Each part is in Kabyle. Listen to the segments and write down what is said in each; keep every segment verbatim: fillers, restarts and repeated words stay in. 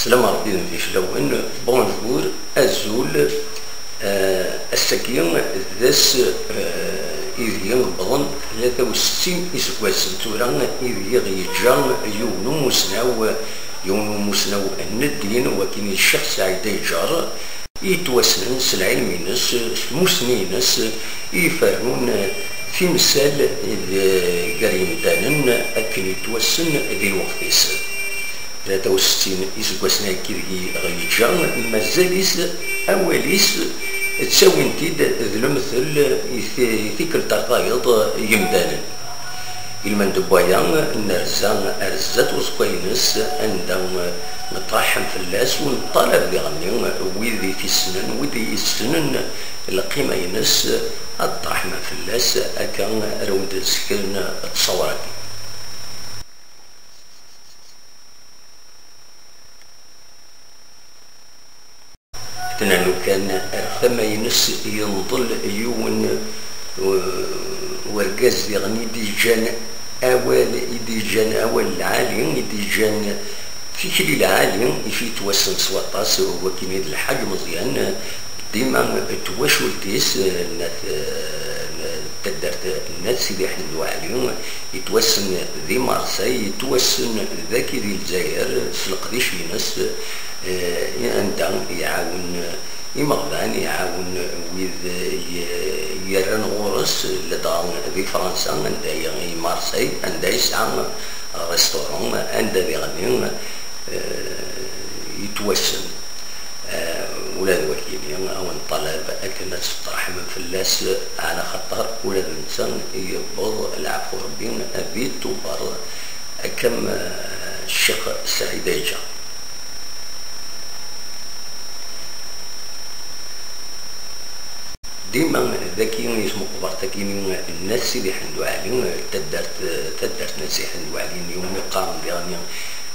Slam Ṛebbi d mmi fell-awen. Bonjour, azul. Eh, ass-agi d ass, eh, ideg wwḍen tlata u settin iseggasen tura ideg i ɣ-yeǧǧa yiwen umusnaw, yiwen umusnaw n ddin, wakin d Ccix Saɛid Ayeǧǧar, yettwassnen s lɛilm-ines, s tmussni-ines, i ifernun timsal d-, gar yimdanen akken yettwassen di lweqt-is. Tlata u settin iseggasen-agi deg i ɣ-yeǧǧa, mazal-is awal-is ttawin-t-id d lemtel i ti-, i tikkelt ar tayeḍ yimdanen. Ilmend n waya, nerza ar zdat uẓekka-ines, anda neṭṭaḥem fell-as u neṭṭalab diɣenni wid i t-issnen, wid i yessnen lqima-ines, ad ṭṭaḥmen fell-as, akka ara wen-d-zkren ttṣawṛa-agi. Tenna lukan ar tama-ines yenḍel yiwen, uh, wergaz diɣen i d-yeǧǧan awal, i d-yeǧǧan awal lɛali, i d-yeǧǧan tikli lɛali, i yettwassen s waṭas, wakken i d Lḥaǧ Meẓyan, dima twacult-is, uh, n at, uh, n taddart n At Sidi Ḥmed Waɛli, yettwassen di Marseille, yettwassen dagi di Lezzayer s leqdic-ines, eh, anda iɛawen imeɣban, iɛawen wid, eh, y-, yerran ɣur-s, ladɣa di Fransa, anda i, i Marseille, anda yesɛa restaurant, anda diɣenni, eh, yettwassen. Eh, ula d wakini, a wen-ṭalab akken ad tettṛeḥmem fell-as, ɛla xaṭer ula d netta yewweḍ leɛfu Ṛebbi di Tubeṛ, akka am, eh, Ccix Saɛid Ayeǧǧar. Dima dagi i tmeqbert-agi n At Sidi Ḥmed Waɛli, taddart, taddart n At Sidi Ḥmed Waɛli, n yiwumi qqaren diɣenni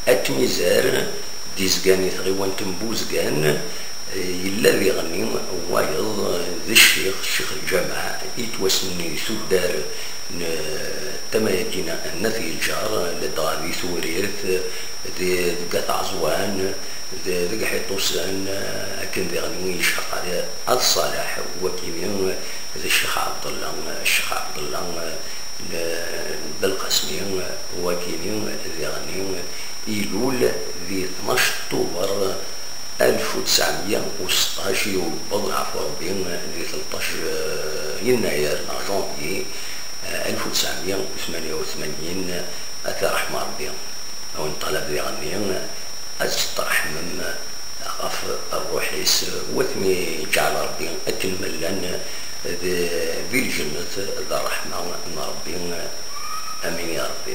At Mizar, d-izgan i tɣiwant n Buzgan, yella diɣenni wayeḍ d ccix, ccix lǧameɛ, yettwassnen di tuddar n tama-agi n At Yeǧǧar, ladɣa di Tewrirt, di, deg At Ɛeẓwan, d-, deg Ḥiṭusan, akken diɣen i yecḥeq At Ṣaleḥ, wakini d Ccix Ɛebdella, Ccix Ɛebdella, d-, Belqasmi, wakini diɣen ilul di tnac Tubeṛ alef u tesɛemya u seṭṭac, yewweḍ leɛfu Ṛebbi di tleṭṭac, eh, yennayer neɣ janvier, eh, alef u tesɛemya u tmanya u tmanyin, at ṛeḥma Ṛebbi. A wen-ṭalab diɣenni ad tettṛeḥmem ɣef ṛṛuḥ-is, u ad ten-iǧɛel Ṛebbi akken ma llan di, di lǧennet d ṛṛeḥma n Ṛebbi. Amin ya Ṛebbi.